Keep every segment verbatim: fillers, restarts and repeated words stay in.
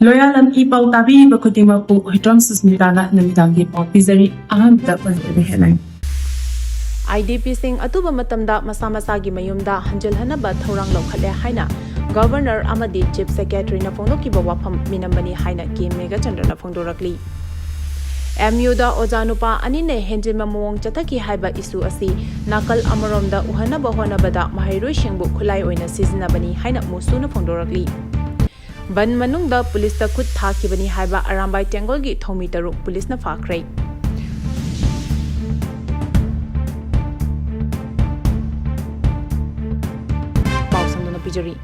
ꯂꯣꯌꯥꯂꯝ E ꯄꯥꯎ ꯇꯥꯕꯤꯔꯤꯕ ꯈꯨꯗꯤꯡꯃꯛꯄꯨ ꯍꯨꯏꯗ꯭ꯔꯣꯝ ꯁꯨꯁꯃꯤꯇꯥꯅ ꯅꯨꯃꯤꯗꯥꯡꯒꯤ ꯄꯥꯎ ꯄꯤꯖꯔꯤ꯫ ꯑꯍꯥꯟꯕꯗ ꯄꯟꯖꯕ ꯍꯦꯠꯂꯥꯏꯟ꯫ IDPꯁꯤꯡ ꯑꯊꯨꯕ ꯃꯇꯝꯗ ꯃꯁꯥ ꯃꯁꯥꯒꯤ ꯃꯌꯨꯝꯗ ꯍꯟꯖꯤꯜꯍꯟꯅꯕ ꯊꯧꯔꯥꯡ ꯂꯧꯈꯠꯂꯦ ꯍꯥꯏꯅ Governor ꯑꯃꯗꯤ Chief Secretaryꯅ ꯐꯣꯡꯗꯣꯛꯈꯤꯕ ꯋꯥꯐꯝ ꯃꯤꯅꯝꯕꯅꯤ ꯍꯥꯏꯅ ꯀꯦ ꯃꯦꯘꯆꯟꯗ꯭ꯔꯅ ꯐꯣꯡꯗꯣꯔꯛꯂꯤ꯫ MUꯗ ꯑꯣꯖꯥ ꯅꯨꯄꯥ ꯑꯅꯤꯅ ꯍꯦꯟꯖꯤꯟꯕ ꯃꯑꯣꯡ ꯆꯠꯊꯈꯤ ꯍꯥꯏꯕ issue ꯑꯁꯤ ꯅꯥꯀꯜ ꯑꯃꯔꯣꯝꯗ ꯎꯍꯟꯅꯕ ꯍꯣꯠꯅꯕꯗ ꯃꯍꯩꯔꯣꯏꯁꯤꯡꯕꯨ ꯈꯨꯠꯂꯥꯏ ꯑꯣꯏꯅ ꯁꯤꯖꯤꯟꯅꯕꯅꯤ ꯍꯥꯏꯅ ꯃꯨꯁꯨꯅ ꯐꯣꯡꯗꯣꯔꯛꯂꯤ꯫ ꯕꯟ ꯃꯅꯨꯡꯗ ꯄꯨꯂꯤꯁꯇ ꯈꯨꯠ ꯊꯥꯈꯤꯕꯅꯤ ꯍꯥꯏꯕ ꯑꯔꯥꯝꯕꯥꯏ ꯇꯦꯡꯒꯣꯜꯒꯤ ꯊꯧꯃꯤ ꯇꯔꯨꯛ ꯄꯨꯂꯤꯁꯅ ꯐꯥꯈ꯭ꯔꯦ꯫ ꯄꯥꯎ ꯁꯟꯗꯣꯛꯅ ꯄꯤꯖꯔꯤ꯫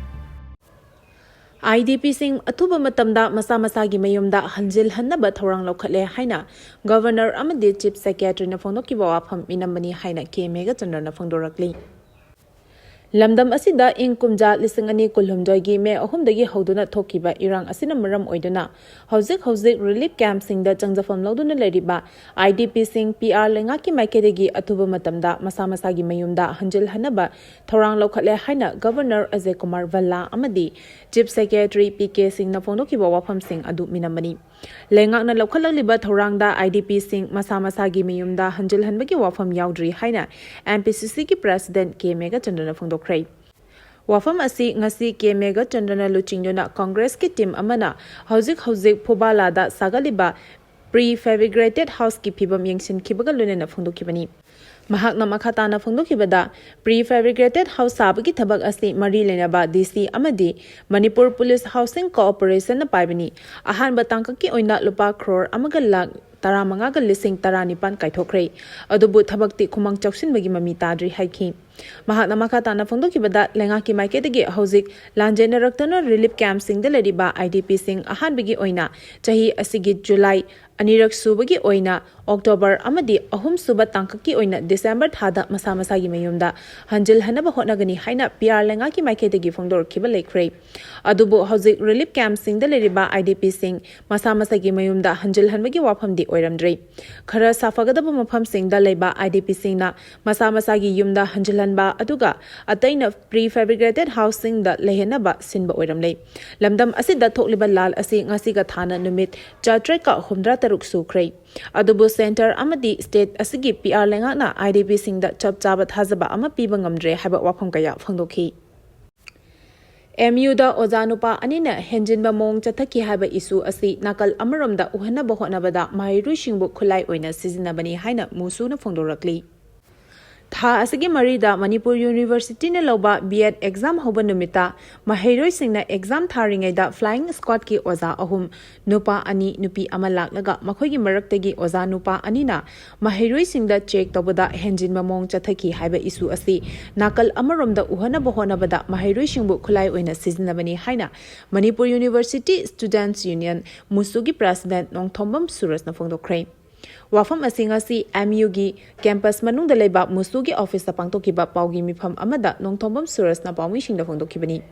IDPꯁꯤꯡ ꯑꯊꯨꯕ ꯃꯇꯝꯗ ꯃꯁꯥ ꯃꯁꯥꯒꯤ ꯃꯌꯨꯝꯗ ꯍꯟꯖꯤꯜꯍꯟꯅꯕ ꯊꯧꯔꯥꯡ ꯂꯧꯈꯠꯂꯦ ꯍꯥꯏꯅ Governor ꯑꯃꯗꯤ Chief Secretaryꯅ ꯐꯣꯡꯗꯣꯛꯈꯤꯕ ꯋꯥꯐꯝ ꯃꯤꯅꯝꯕꯅꯤ ꯍꯥꯏꯅ ꯀꯦ ꯃꯦꯘꯆꯟꯗ꯭ꯔꯅ ꯐꯣꯡꯗꯣꯔꯛꯂꯤ꯫ ꯂꯝꯗꯝ ꯑꯁꯤꯗ ꯏꯪ ꯀꯨꯝꯖꯥ ꯂꯤꯁꯤꯡ ꯑꯅꯤ ꯀꯨꯟꯍꯨꯝꯗꯣꯏꯒꯤ ꯃꯦ ꯑꯍꯨꯝꯗꯒꯤ ꯍꯧꯗꯨꯅ ꯊꯣꯛꯈꯤꯕ ꯏꯔꯥꯡ ꯑꯁꯤꯅ ꯃꯔꯝ ꯑꯣꯏꯗꯨꯅ ꯍꯧꯖꯤꯛ ꯍꯧꯖꯤꯛ relief campꯁꯤꯡꯗ ꯆꯪꯖꯐꯝ ꯂꯧꯗꯨꯅ ꯂꯩꯔꯤꯕ IDPꯁꯤꯡ PR ꯂꯩꯉꯥꯛꯀꯤ ꯃꯥꯏꯀꯩꯗꯒꯤ ꯑꯊꯨꯕ ꯃꯇꯝꯗ ꯃꯁꯥ ꯃꯁꯥꯒꯤ ꯃꯌꯨꯝꯗ ꯍꯟꯖꯤꯜꯍꯟꯅꯕ ꯊꯧꯔꯥꯡ ꯂꯧꯈꯠꯂꯦ ꯍꯥꯏꯅ Governor ꯑꯖꯌ ꯀꯨꯃꯥꯔ ꯚꯜꯂꯥ ꯑꯃꯗꯤ Chief Secretary ꯄꯤ ꯀꯦ ꯁꯤꯡꯅ ꯐꯣꯡꯗꯣꯛꯈꯤꯕ ꯋꯥꯐꯝꯁꯤꯡ ꯑꯗꯨ ꯃꯤꯅꯝꯕꯅꯤ꯫ ꯂꯩꯉꯥꯛꯅ ꯂꯧꯈꯠꯂꯛꯂꯤꯕ ꯊꯧꯔꯥꯡꯗ IDPꯁꯤꯡ ꯃꯁꯥ ꯃꯁꯥꯒꯤ ꯃꯌꯨꯝꯗ ꯍꯟꯖꯤꯜꯍꯟꯕꯒꯤ ꯋꯥꯐꯝ ꯌꯥꯎꯗ꯭ꯔꯤ ꯍꯥꯏꯅ MPCCꯒꯤ President ꯀꯦ ꯃꯦꯘꯆꯟꯗ꯭ꯔꯅ ꯐꯣꯡꯗꯣꯛꯈ꯭ꯔꯦ꯫ ꯋꯥꯐꯝ ꯑꯁꯤ ꯉꯁꯤ ꯀꯦ ꯃꯦꯘꯆꯟꯗ꯭ꯔꯅ ꯂꯨꯆꯤꯡꯗꯨꯅ Congressꯀꯤ team ꯑꯃꯅ ꯍꯧꯖꯤꯛ ꯍꯧꯖꯤꯛ ꯐꯨꯕꯥꯂꯥꯗ ꯁꯥꯒꯠꯂꯤꯕ prefabricated houseꯀꯤ ꯐꯤꯕꯝ ꯌꯦꯡꯁꯤꯟꯈꯤꯕꯒ ꯂꯣꯏꯅꯅ ꯐꯣꯡꯗꯣꯛꯈꯤꯕꯅꯤ꯫ ꯃꯍꯥꯛꯅ ꯃꯈꯥ ꯇꯥꯅ ꯐꯣꯡꯗꯣꯛꯈꯤꯕꯗ, prefabricated house ꯁꯥꯕꯒꯤ ꯊꯕꯛ ꯑꯁꯤ ꯃꯔꯤ ꯂꯩꯅꯕ DC ꯑꯃꯗꯤ ꯃꯅꯤꯄꯨꯔ Police Housing Corporationꯅ ꯄꯥꯏꯕꯅꯤ꯫ ꯑꯍꯥꯟꯕ ꯇꯥꯡꯀꯛꯀꯤ ꯑꯣꯏꯅ ꯂꯨꯄꯥ ꯀ꯭ꯔꯣꯔ ꯑꯃꯒ ꯂꯥꯈ ꯇꯔꯥꯃꯉꯥꯒ ꯂꯤꯁꯤꯡ ꯇꯔꯥꯅꯤꯄꯥꯟ ꯀꯥꯏꯊꯣꯛꯈ꯭ꯔꯦ꯫ ꯑꯗꯨꯕꯨ ꯊꯕꯛꯇꯤ ꯈꯨꯃꯥꯡ ꯆꯥꯎꯁꯤꯟꯕꯒꯤ ꯃꯃꯤ ꯇꯥꯗ꯭ꯔꯤ ꯍꯥꯏꯈꯤ꯫ ꯃꯍꯥꯛꯅ ꯃꯈꯥ ꯇꯥꯅ ꯐꯣꯡꯗꯣꯛꯈꯤꯕꯗ, ꯂꯩꯉꯥꯛꯀꯤ ꯃꯥꯏꯀꯩꯗꯒꯤ ꯍꯧꯖꯤꯛ ꯂꯥꯟꯖꯦꯟꯅꯔꯛꯇꯨꯅ relief campꯁꯤꯡꯗ ꯂꯩꯔꯤꯕ IDPꯁꯤꯡ ꯑꯍꯥꯟꯕꯒꯤ ꯑꯣꯏꯅ ꯆꯍꯤ ꯑꯁꯤꯒꯤ ꯖꯨꯂꯥꯏ, ꯑꯅꯤꯔꯛ ꯁꯨꯕꯒꯤ ꯑꯣꯏꯅ ꯑꯣꯛꯇꯣꯕꯔ ꯑꯃꯗꯤ ꯑꯍꯨꯝ ꯁꯨꯕ ꯇꯥꯡꯀꯛꯀꯤ ꯑꯣꯏꯅ ꯗꯤꯁꯦꯝꯕꯔ ꯊꯥꯗ ꯃꯁꯥ ꯃꯁꯥꯒꯤ ꯃꯌꯨꯝꯗ ꯍꯟꯖꯤꯜꯍꯟꯅꯕ ꯍꯣꯠꯅꯒꯅꯤ ꯍꯥꯏꯅ PR ꯂꯩꯉꯥꯛꯀꯤ ꯃꯥꯏꯀꯩꯗꯒꯤ ꯐꯣꯡꯗꯣꯔꯛꯈꯤꯕ ꯂꯩꯈ꯭ꯔꯦ꯫ ꯑꯗꯨꯕꯨ ꯍꯧꯖꯤꯛ relief campꯁꯤꯡꯗ ꯂꯩꯔꯤꯕ IDPꯁꯤꯡ ꯃꯁꯥ ꯃꯁꯥꯒꯤ ꯃꯌꯨꯝꯗ ꯍꯟꯖꯤꯜꯍꯟꯕꯒꯤ ꯋꯥꯐꯝꯗꯤ ꯑꯣꯏꯔꯝꯗ꯭ꯔꯤ꯫ ꯈꯔ ꯁꯥꯐꯒꯗꯕ ꯃꯐꯝꯁꯤꯡꯗ ꯂꯩꯕ IDPꯁꯤꯡꯅ ꯃꯁꯥ ꯃꯁꯥꯒꯤ ꯌꯨꯝꯗ ꯍꯟꯖꯤꯜꯍꯟ ꯕ ꯑꯗꯨꯒ ꯑꯇꯩꯅ prefabricated house ꯁꯤꯡꯗ ꯂꯩꯍꯟꯅꯕ ꯁꯤꯟꯕ ꯑꯣꯏꯔꯝꯂꯦ꯫ ꯂꯝꯗꯝ ꯑꯁꯤꯗ ꯊꯣꯛꯂꯤꯕ ꯂꯥꯜ ꯑꯁꯤ ꯉꯁꯤꯒ ꯊꯥꯅ ꯅꯨꯃꯤꯠ ꯆꯥꯇ꯭ꯔꯦꯠꯀ ꯍꯨꯝꯗ꯭ꯔꯥ ꯇꯔꯨꯛ ꯁꯨꯈ꯭ꯔꯦ꯫ ꯑꯗꯨꯕꯨ centre ꯑꯃꯗꯤ state ꯑꯁꯤꯒꯤ P R ꯂꯩꯉꯥꯛꯅ IDP ꯁꯤꯡꯗ ꯆꯞ ꯆꯥꯕ ꯊꯥꯖꯕ ꯑꯃ ꯄꯤꯕ ꯉꯝꯗ꯭ꯔꯦ ꯍꯥꯏꯕ ꯋꯥꯐꯝ ꯀꯌꯥ ꯐꯣꯡꯗꯣꯛꯈꯤ꯫ M U ꯗ ꯑꯣꯖꯥ ꯅꯨꯄꯥ ꯑꯅꯤꯅ ꯍꯦꯟꯖꯤꯟꯕ ꯃꯑꯣꯡ ꯆꯠꯊꯈꯤ ꯍꯥꯏꯕ issue ꯑꯁꯤ ꯅꯥꯀꯜ ꯑꯃꯔꯣꯝꯗ ꯎꯍꯟꯅꯕ ꯍꯣꯠꯅꯕꯗ ꯃꯍꯩꯔꯣꯏꯁꯤꯡꯕꯨ ꯈꯨꯠꯂꯥꯏ ꯑꯣꯏꯅ ꯁꯤꯖꯤꯟꯅꯕꯅꯤ ꯍꯥꯏꯅ ꯃꯨꯁꯨꯅ ꯐꯣꯡꯗꯣꯔꯛꯂꯤ꯫ ꯊꯥ ꯑꯁꯤꯒꯤ ꯃꯔꯤꯗ ꯃꯅꯤꯄꯨꯔ University ꯅ ꯂꯧꯕ B.Ed exam ꯍꯧꯕ ꯅꯨꯃꯤꯠꯇ ꯃꯍꯩꯔꯣꯏꯁꯤꯡꯅ exam ꯊꯥꯔꯤꯉꯩꯗ flying squad ꯀꯤ ꯑꯣꯖꯥ ꯑꯍꯨꯝ, ꯅꯨꯄꯥ ꯑꯅꯤ, ꯅꯨꯄꯤ ꯑꯃ ꯂꯥꯛꯂꯒ ꯃꯈꯣꯏꯒꯤ ꯃꯔꯛꯇꯒꯤ ꯑꯣꯖꯥ ꯅꯨꯄꯥ ꯑꯅꯤꯅ ꯃꯍꯩꯔꯣꯏꯁꯤꯡꯗ check ꯇꯧꯕꯗ ꯍꯦꯟꯖꯤꯟꯕ ꯃꯑꯣꯡ ꯆꯠꯊꯈꯤ ꯍꯥꯏꯕ issue ꯑꯁꯤ ꯅꯥꯀꯜ ꯑꯃꯔꯣꯝꯗ ꯎꯍꯟꯅꯕ ꯍꯣꯠꯅꯕꯗ ꯃꯍꯩꯔꯣꯏꯁꯤꯡꯕꯨ ꯈꯨꯠꯂꯥꯏ ꯑꯣꯏꯅ ꯁꯤꯖꯤꯟꯅꯕꯅꯤ ꯍꯥꯏꯅ Manipur University Students Union, ꯃꯨꯁꯨꯒꯤ president Nongthombam ꯁꯨꯔꯖꯅ ꯐꯣꯡꯗꯣꯛꯈ꯭ꯔꯦ꯫ ꯋꯥꯐꯝ ꯑꯁꯤ ꯉꯁꯤ M U ꯒꯤ campus ꯃꯅꯨꯡꯗ ꯂꯩꯕ ꯃꯨꯁꯨꯒꯤ office ꯇ ꯄꯥꯡꯊꯣꯛꯈꯤꯕ ꯄꯥꯎꯒꯤ ꯃꯤꯐꯝ ꯑꯃꯗ ꯅꯣꯡꯊꯣꯝꯕꯝ ꯁꯨꯔꯖꯅ ꯄꯥꯎꯃꯤꯁꯤꯡꯗ ꯐꯣꯡꯗꯣꯛꯈꯤꯕꯅꯤ꯫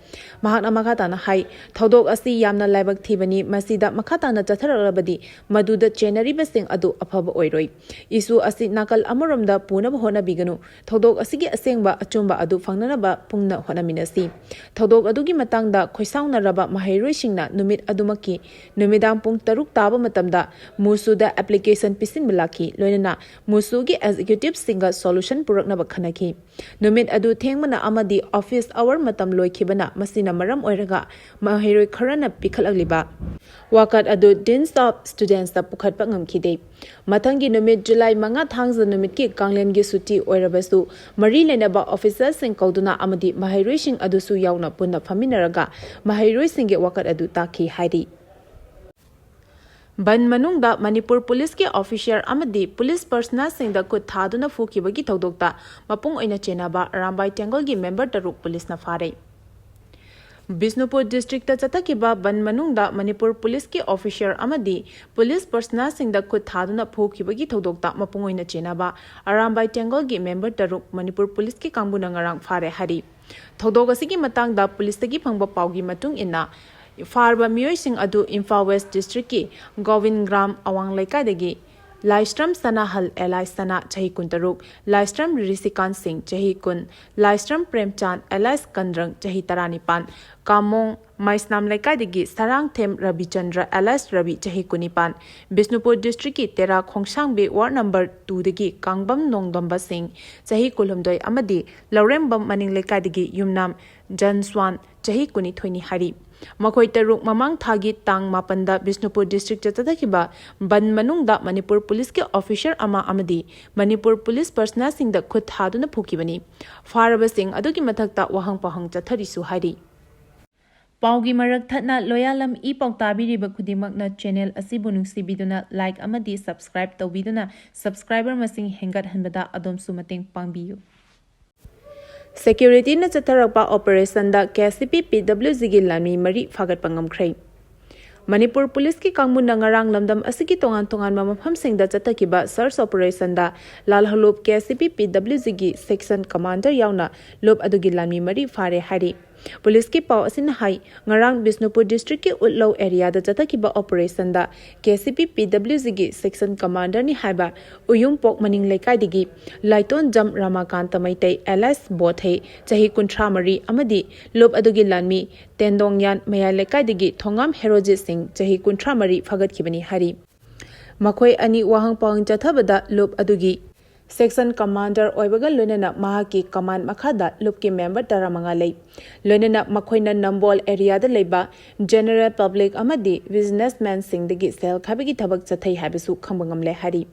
ꯃꯍꯥꯛꯅ ꯃꯈꯥ ꯇꯥꯅ ꯍꯥꯏ, ꯊꯧꯗꯣꯛ ꯑꯁꯤ ꯌꯥꯝꯅ ꯂꯥꯏꯕꯛ ꯊꯤꯕꯅꯤ, ꯃꯁꯤꯗ ꯃꯈꯥ ꯇꯥꯅ ꯆꯠꯊꯔꯛꯂꯕꯗꯤ ꯃꯗꯨꯗ ꯆꯦꯟꯅꯔꯤꯕꯁꯤꯡ ꯑꯗꯨ ꯑꯐꯕ ꯑꯣꯏꯔꯣꯏ꯫ Issue ꯑꯁꯤ ꯅꯥꯀꯜ ꯑꯃꯔꯣꯝꯗ ꯄꯨꯅꯕ ꯍꯣꯠꯅꯕꯤꯒꯅꯨ꯫ ꯊꯧꯗꯣꯛ ꯑꯁꯤꯒꯤ ꯑꯁꯦꯡꯕ ꯑꯆꯨꯝꯕ ꯑꯗꯨ ꯐꯪꯅꯅꯕ ꯄꯨꯟꯅ ꯍꯣꯠꯅꯃꯤꯟꯅꯁꯤ꯫ ꯊꯧꯗꯣꯛ ꯑꯗꯨꯒꯤ ꯃꯇꯥꯡꯗ ꯈꯣꯏꯁꯥꯎꯅꯔꯕ ꯃꯍꯩꯔꯣꯏꯁꯤꯡꯅ ꯅꯨꯃꯤꯠ ꯑꯗꯨꯃꯛꯀꯤ ꯅꯨꯃꯤꯗꯥꯡ ꯄꯨꯡ ꯇꯔꯨꯛ ꯇꯥꯕ ꯃꯇꯝꯗ ꯃꯨꯁꯨꯗ application ꯄꯤꯁꯤꯟꯕ ꯂꯥꯛꯈꯤ, ꯂꯣꯏꯅꯅ ꯃꯨꯁꯨꯒꯤ executive ꯁꯤꯡꯒ solution ꯄꯨꯔꯛꯅꯕ ꯈꯟꯅꯈꯤ꯫ ꯅꯨꯃꯤꯠ ꯑꯗꯨ ꯊꯦꯡꯕꯅ ꯑꯃꯗꯤ office hour ꯃꯇꯝ ꯂꯣꯏꯈꯤꯕꯅ ꯃꯁꯤꯅ ꯃꯔꯝ ꯑꯣꯏꯔꯒ ꯃꯍꯩꯔꯣꯏ ꯈꯔꯅ ꯄꯤꯈꯠꯂꯛꯂꯤꯕ ꯋꯥꯀꯠ ꯑꯗꯨ Deans of Students ꯇ ꯄꯨꯈꯠꯄ ꯉꯝꯈꯤꯗꯦ꯫ ꯃꯊꯪꯒꯤ ꯅꯨꯃꯤꯠ ꯖꯨꯂꯥꯏ ꯃꯉꯥ ꯊꯥꯡꯖ ꯅꯨꯃꯤꯠꯀꯤ ꯀꯥꯡꯂꯦꯟꯒꯤ ꯁꯨꯇꯤ ꯑꯣꯏꯔꯕꯁꯨ ꯃꯔꯤ ꯂꯩꯅꯕ officer ꯁꯤꯡ ꯀꯧꯗꯨꯅ ꯑꯃꯗꯤ ꯃꯍꯩꯔꯣꯏꯁꯤꯡ ꯑꯗꯨꯁꯨ ꯌꯥꯎꯅ ꯄꯨꯟꯅ ꯐꯝꯃꯤꯟꯅꯔꯒ ꯃꯍꯩꯔꯣꯏꯁꯤꯡꯒꯤ ꯋꯥꯀꯠ ꯑꯗꯨ ꯇꯥꯈꯤ ꯍꯥꯏꯔꯤ꯫ ꯕꯟ ꯃꯅꯨꯡꯗ ꯃꯅꯤꯄꯨꯔ ꯄꯨꯂꯤꯁꯀꯤ officer ꯑꯃꯗꯤ ꯄꯨꯂꯤꯁ personnel ꯁꯤꯡꯗ ꯈꯨꯠ ꯊꯥꯗꯨꯅ ꯐꯨꯈꯤꯕꯒꯤ ꯊꯧꯗꯣꯛꯇ ꯃꯄꯨꯡ ꯑꯣꯏꯅ ꯆꯦꯟꯅꯕ ꯑꯔꯥꯝꯕꯥꯏ ꯇꯦꯡꯒꯣꯜꯒꯤ member ꯇꯔꯨꯛ ꯄꯨꯂꯤꯁꯅ ꯐꯥꯔꯦ꯫ ꯕꯤꯁꯅꯨꯄꯨꯔ district ꯇ ꯆꯠꯊꯈꯤꯕ ꯕꯟ ꯃꯅꯨꯡꯗ ꯃꯅꯤꯄꯨꯔ ꯄꯨꯂꯤꯁꯀꯤ officer ꯑꯃꯗꯤ ꯄꯨꯂꯤꯁ personnel ꯁꯤꯡꯗ ꯈꯨꯠ ꯊꯥꯗꯨꯅ ꯐꯨꯈꯤꯕꯒꯤ ꯊꯧꯗꯣꯛꯇ ꯃꯄꯨꯡ ꯑꯣꯏꯅ ꯆꯦꯟꯅꯕ ꯑꯔꯥꯝꯕꯥꯏ ꯇꯦꯡꯒꯣꯜꯒꯤ member ꯇꯔꯨꯛ ꯃꯅꯤꯄꯨꯔ ꯄꯨꯂꯤꯁꯀꯤ ꯀꯥꯡꯕꯨꯅ ꯉꯔꯥꯡ ꯐꯥꯔꯦ ꯍꯥꯏꯔꯤ꯫ ꯊꯧꯗꯣꯛ ꯑꯁꯤꯒꯤ ꯃꯇꯥꯡꯗ ꯄꯨꯂꯤꯁꯇꯒꯤ ꯐꯪꯕ ꯄꯥꯎꯒꯤ ꯃꯇꯨꯡ ꯏꯟꯅ, ꯐꯥꯔꯕ ꯃꯤꯑꯣꯏꯁꯤꯡ ꯑꯗꯨ ꯏꯝꯐꯥꯜ West district ꯀꯤ ꯒꯣꯕꯤꯟ ꯒ꯭ꯔꯥꯝ ꯑꯋꯥꯡ ꯂꯩꯀꯥꯏꯗꯒꯤ ꯂꯥꯏꯁ꯭ꯔꯝ ꯁꯅꯥꯍꯜ alias ꯁꯅꯥ, ꯆꯍꯤ ꯀꯨꯟꯇꯔꯨꯛ, ꯂꯥꯏꯁ꯭ꯔꯝ ꯔꯤꯁꯤꯀꯥꯟ ꯁꯤꯡ, ꯆꯍꯤ ꯀꯨꯟ, ꯂꯥꯏꯁ꯭ꯔꯝ ꯄ꯭ꯔꯦꯝꯆꯥꯟ alias ꯀꯟꯗ꯭ꯔꯪ, ꯆꯍꯤ ꯇꯔꯥꯅꯤꯄꯥꯟ, ꯀꯥꯃꯣꯡ ꯃꯩꯁꯅꯥꯝ ꯂꯩꯀꯥꯏꯗꯒꯤ ꯁꯔꯥꯡꯊꯦꯝ ꯔꯕꯤꯆꯟꯗ꯭ꯔ alias ꯔꯕꯤ, ꯆꯍꯤ ꯀꯨꯟꯅꯤꯄꯥꯟ, ꯕꯤꯁꯅꯨꯄꯨꯔ district ꯀꯤ ꯇꯦꯔꯥ ꯈꯣꯡꯁꯥꯡꯕꯤ ward number two ꯗꯒꯤ ꯀꯥꯡꯕꯝ ꯅꯣꯡꯗꯝꯕ ꯁꯤꯡ, ꯆꯍꯤ ꯀꯨꯟꯍꯨꯝꯗꯣꯏ, ꯑꯃꯗꯤ ꯂꯧꯔꯦꯝꯕꯝ ꯃꯅꯤꯡ ꯂꯩꯀꯥꯏꯗꯒꯤ ꯌꯨꯝꯅꯥꯝ ꯖꯟꯁ꯭ꯋꯥꯟ, ꯆꯍꯤ ꯀꯨꯟꯅꯤꯊꯣꯏꯅꯤ ꯍꯥꯏꯔꯤ꯫ ꯃꯈꯣꯏ ꯇꯔꯨꯛ ꯃꯃꯥꯡ ꯊꯥꯒꯤ ꯇꯥꯡ ꯃꯥꯄꯟꯗ ꯕꯤꯁꯅꯨꯄꯨꯔ district ꯇ ꯆꯠꯊꯈꯤꯕ ꯕꯟ ꯃꯅꯨꯡꯗ ꯃꯅꯤꯄꯨꯔ ꯄꯨꯂꯤꯁꯀꯤ officer ꯑꯃ ꯑꯃꯗꯤ ꯃꯅꯤꯄꯨꯔ ꯄꯨꯂꯤꯁ personnel ꯁꯤꯡꯗ ꯈꯨꯠ ꯊꯥꯗꯨꯅ ꯐꯨꯈꯤꯕꯅꯤ꯫ ꯐꯥꯔꯕꯁꯤꯡ ꯑꯗꯨꯒꯤ ꯃꯊꯛꯇ ꯋꯥꯍꯪ ꯄꯥꯎꯍꯪ ꯆꯠꯊꯔꯤꯁꯨ ꯍꯥꯏꯔꯤ꯫ ꯄꯥꯎꯒꯤ ꯃꯔꯛ ꯊꯠꯅ ꯂꯣꯌꯥꯂꯝ ꯏ ꯄꯥꯎ ꯇꯥꯕꯤꯔꯤꯕ ꯈꯨꯗꯤꯡꯃꯛꯅ channel ꯑꯁꯤꯕꯨ ꯅꯨꯡꯁꯤꯕꯤꯗꯨꯅ like ꯑꯃꯗꯤ subscribe ꯇꯧꯕꯤꯗꯨꯅ subscriber ꯃꯁꯤꯡ ꯍꯦꯟꯒꯠꯍꯟꯕꯗ ꯑꯗꯣꯝꯁꯨ ꯃꯇꯦꯡ ꯄꯥꯡꯕꯤꯌꯨ꯫ Security ꯅ ꯆꯠꯊꯔꯛꯄ operation ꯗ K C P P W G ꯒꯤ ꯂꯥꯟꯃꯤ ꯃꯔꯤ ꯐꯥꯒꯠꯄ ꯉꯝꯈ꯭ꯔꯦ꯫ ꯃꯅꯤꯄꯨꯔ ꯄꯨꯂꯤꯁꯀꯤ ꯀꯥꯡꯕꯨꯅ ꯉꯔꯥꯡ ꯂꯝꯗꯝ ꯑꯁꯤꯒꯤ ꯇꯣꯉꯥꯟ ꯇꯣꯉꯥꯟꯕ ꯃꯐꯝꯁꯤꯡꯗ ꯆꯠꯊꯈꯤꯕ search operation ꯗ ꯂꯥꯜꯍꯧꯂꯨꯞ K C P P W G ꯒꯤ section commander ꯌꯥꯎꯅ ꯂꯨꯞ ꯑꯗꯨꯒꯤ ꯂꯥꯟꯃꯤ ꯃꯔꯤ ꯐꯥꯔꯦ ꯍꯥꯏꯔꯤ꯫ ꯄꯨꯂꯤꯁꯀꯤ ꯄꯥꯎ ꯑꯁꯤꯅ ꯍꯥꯏ, ꯉꯔꯥꯡ ꯕꯤꯁꯅꯨꯄꯨꯔ district ꯀꯤ ꯎꯠꯂꯧ area ꯗ ꯆꯠꯊꯈꯤꯕ operation ꯗ K C P P W G ꯒꯤ section commander ꯅꯤ ꯍꯥꯏꯕ ꯎꯌꯨꯝꯄꯣꯛ ꯃꯅꯤꯡ ꯂꯩꯀꯥꯏꯗꯒꯤ ꯂꯥꯏꯇꯣꯟꯖꯝ ꯔꯥꯃꯥꯀꯥꯟꯇ ꯃꯩꯇꯩ alias ꯕꯣꯊꯩ, ꯆꯍꯤ ꯀꯨꯟꯊ꯭ꯔꯥ ꯃꯔꯤ, ꯑꯃꯗꯤ ꯂꯨꯞ ꯑꯗꯨꯒꯤ ꯂꯥꯟꯃꯤ ꯇꯦꯟꯗꯣꯡꯌꯥꯟ ꯃꯌꯥꯏ ꯂꯩꯀꯥꯏꯗꯒꯤ ꯊꯣꯉꯥꯝ ꯍꯦꯔꯣꯖꯤꯠ ꯁꯤꯡ, ꯆꯍꯤ ꯀꯨꯟꯊ꯭ꯔꯥ ꯃꯔꯤ ꯐꯥꯒꯠꯈꯤꯕꯅꯤ ꯍꯥꯏꯔꯤ꯫ ꯃꯈꯣꯏ ꯑꯅꯤ ꯋꯥꯍꯪ ꯄꯥꯎꯍꯪ ꯆꯠꯊꯕꯗ ꯂꯨꯞ ꯑꯗꯨꯒꯤ section commander ꯑꯣꯏꯕꯒ ꯂꯣꯏꯅꯅ ꯃꯍꯥꯛꯀꯤ command ꯃꯈꯥꯗ ꯂꯨꯞꯀꯤ member ꯇꯔꯥꯃꯉꯥ ꯂꯩ꯫ ꯂꯣꯏꯅꯅ ꯃꯈꯣꯏꯅ ꯅꯝꯕꯣꯜ area ꯗ ꯂꯩꯕ general public ꯑꯃꯗꯤ businessman ꯁꯤꯡꯗꯒꯤ ꯁꯦꯜ ꯈꯥꯏꯕꯒꯤ ꯊꯕꯛ ꯆꯠꯊꯩ ꯍꯥꯏꯕꯁꯨ ꯈꯪꯕ ꯉꯝꯂꯦ ꯍꯥꯏꯔꯤ꯫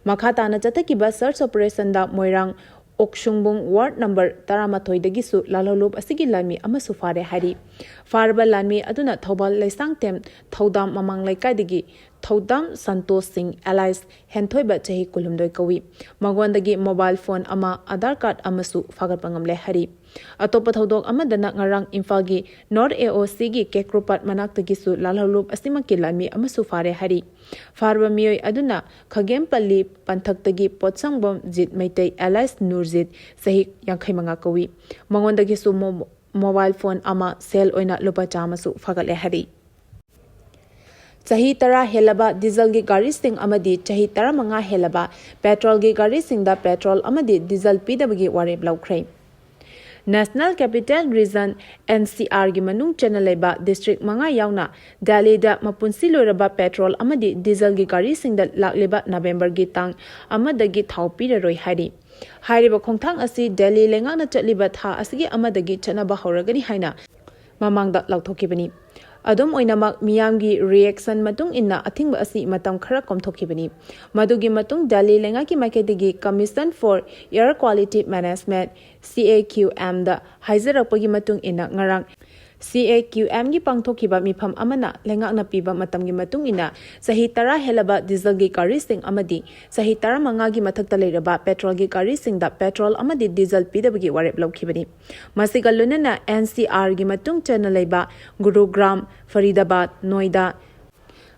ꯃꯈꯥ ꯇꯥꯅ ꯆꯠꯊꯈꯤꯕ search operation ꯗ ꯃꯣꯏꯔꯥꯡ ꯑꯣꯛꯁꯨꯡꯕꯨꯡ ward number ꯇꯔꯥꯃꯥꯊꯣꯏꯗꯒꯤꯁꯨ ꯂꯥꯜꯍꯧꯂꯨꯞ ꯑꯁꯤꯒꯤ ꯂꯥꯟꯃꯤ ꯑꯃꯁꯨ ꯐꯥꯔꯦ ꯍꯥꯏꯔꯤ꯫ ꯐꯥꯔꯕ ꯂꯥꯟꯃꯤ ꯑꯗꯨꯅ ꯊꯧꯕꯥꯜ ꯂꯩꯁꯥꯡꯊꯦꯝ ꯊꯧꯗꯥꯝ ꯃꯃꯥꯡ ꯂꯩꯀꯥꯏꯗꯒꯤ ꯊꯧꯗꯥꯝ ꯁꯟꯇꯣꯁ ꯁꯤꯡ alias ꯍꯦꯟꯊꯣꯏꯕ, ꯆꯍꯤ ꯀꯨꯟꯍꯨꯝꯗꯣꯏ ꯀꯧꯏ꯫ ꯃꯉꯣꯟꯗꯒꯤ mobile phone ꯑꯃ, Aadhaar card ꯑꯃꯁꯨ ꯐꯥꯒꯠꯄ ꯉꯝꯂꯦ ꯍꯥꯏꯔꯤ꯫ ꯑꯇꯣꯞꯄ ꯊꯧꯗꯣꯛ ꯑꯃꯗꯅ ꯉꯔꯥꯡ ꯏꯝꯐꯥꯜꯒꯤ North A O C ꯒꯤ ꯀꯦꯀ꯭ꯔꯨꯄꯥꯠ ꯃꯅꯥꯛꯇꯒꯤꯁꯨ ꯂꯥꯜꯍꯧꯂꯨꯞ ꯑꯁꯤꯃꯛꯀꯤ ꯂꯥꯟꯃꯤ ꯑꯃꯁꯨ ꯐꯥꯔꯦ ꯍꯥꯏꯔꯤ꯫ ꯐꯥꯔꯕ ꯃꯤꯑꯣꯏ ꯑꯗꯨꯅ ꯈꯥꯒꯦꯝꯄꯜꯂꯤ ꯄꯟꯊꯛꯇꯒꯤ ꯄꯣꯠꯁꯪꯕꯝ ꯖꯤꯠ ꯃꯩꯇꯩ alias ꯅꯨꯔꯖꯤꯠ, ꯆꯍꯤ ꯌꯥꯡꯈꯩ ꯃꯉꯥ ꯀꯧꯏ꯫ ꯃꯉꯣꯟꯗꯒꯤꯁꯨ mo-, mobile phone ꯑꯃ, ꯁꯦꯜ ꯑꯣꯏꯅ ꯂꯨꯄꯥ ꯆꯥꯝꯃꯁꯨ ꯐꯥꯒꯠꯂꯦ ꯍꯥꯏꯔꯤ꯫ ꯆꯍꯤ ꯇꯔꯥ ꯍꯦꯜꯂꯕ ꯗꯤꯖꯜꯒꯤ ꯒꯥꯔꯤꯁꯤꯡ ꯑꯃꯗꯤ ꯆꯍꯤ ꯇꯔꯥꯃꯉꯥ ꯍꯦꯜꯂꯕ ꯄꯦꯇ꯭ꯔꯣꯜꯒꯤ ꯒꯥꯔꯤꯁꯤꯡꯗ ꯄꯦꯇ꯭ꯔꯣꯜ ꯑꯃꯗꯤ ꯗꯤꯖꯜ ꯄꯤꯗꯕꯒꯤ ꯋꯥꯔꯦꯞ ꯂꯧꯈ꯭ꯔꯦ꯫ National Capital Region, NCR ꯒꯤ ꯃꯅꯨꯡ ꯆꯟꯅ ꯂꯩꯕ ꯗꯤꯁꯇ꯭ꯔꯤꯛ ꯃꯉꯥ ꯌꯥꯎꯅ ꯗꯦꯜꯂꯤꯗ ꯃꯄꯨꯟꯁꯤ ꯂꯣꯏꯔꯕ ꯄꯦꯇ꯭ꯔꯣꯜ ꯑꯃꯗꯤ ꯗꯤꯖꯜꯒꯤ ꯒꯥꯔꯤꯁꯤꯡꯗ ꯂꯥꯛꯂꯤꯕ ꯅꯕꯦꯝꯕꯔꯒꯤ ꯇꯥꯡ ꯑꯃꯗꯒꯤ ꯊꯥꯎ ꯄꯤꯔꯔꯣꯏ ꯍꯥꯏꯔꯤ꯫ ꯍꯥꯏꯔꯤꯕ ꯈꯣꯡꯊꯥꯡ ꯑꯁꯤ ꯗꯦꯜꯂꯤ ꯂꯩꯉꯥꯛꯅ ꯆꯠꯂꯤꯕ ꯊꯥ ꯑꯁꯤꯒꯤ ꯑꯃꯗꯒꯤ ꯆꯠꯅꯕ ꯍꯧꯔꯒꯅꯤ ꯍꯥꯏꯅ ꯃꯃꯥꯡꯗ ꯂꯥꯎꯊꯣꯛꯈꯤꯕꯅꯤ꯫ ꯑꯗꯨꯝ ꯑꯣꯏꯅꯃꯛ, ꯃꯤꯌꯥꯝꯒꯤ ꯔꯤꯑꯦꯛꯁꯟ ꯃꯇꯨꯡ ꯏꯟꯅ ꯑꯊꯤꯡꯕ ꯑꯁꯤ ꯃꯇꯝ ꯈꯔ ꯀꯣꯝꯊꯣꯛꯈꯤꯕꯅꯤ꯫ ꯃꯗꯨꯒꯤ ꯃꯇꯨꯡ ꯗꯦꯜꯂꯤ ꯂꯩꯉꯥꯛꯀꯤ ꯃꯥꯏꯀꯩꯗꯒꯤ Commission for Air Quality Management, CAQM ꯗ ꯍꯥꯏꯖꯔꯛꯄꯒꯤ ꯃꯇꯨꯡ ꯏꯟꯅ ꯉꯔꯥꯡ CAQM ꯒꯤ ꯄꯥꯡꯊꯣꯛꯈꯤꯕ ꯃꯤꯐꯝ ꯑꯃꯅ ꯂꯩꯉꯥꯛꯅ ꯄꯤꯕ ꯃꯇꯝꯒꯤ ꯃꯇꯨꯡ ꯏꯟꯅ ꯆꯍꯤ ꯇꯔꯥ ꯍꯦꯜꯂꯕ ꯗꯤꯖꯜꯒꯤ ꯒꯥꯔꯤꯁꯤꯡ ꯑꯃꯗꯤ ꯆꯍꯤ ꯇꯔꯥꯃꯉꯥꯒꯤ ꯃꯊꯛꯇ ꯂꯩꯔꯕ ꯄꯦꯇ꯭ꯔꯣꯜꯒꯤ ꯒꯥꯔꯤꯁꯤꯡꯗ ꯄꯦꯇ꯭ꯔꯣꯜ ꯑꯃꯗꯤ ꯗꯤꯖꯜ ꯄꯤꯗꯕꯒꯤ ꯋꯥꯔꯦꯞ ꯂꯧꯈꯤꯕꯅꯤ꯫ ꯃꯁꯤꯒ ꯂꯣꯏꯅꯅ NCR ꯒꯤ ꯃꯇꯨꯡ ꯆꯟꯅ ꯂꯩꯕ ꯒꯨꯔꯨꯒ꯭ꯔꯥꯝ, ꯐꯔꯤꯗꯥꯕꯥꯗ, ꯅꯣꯏꯗꯥ,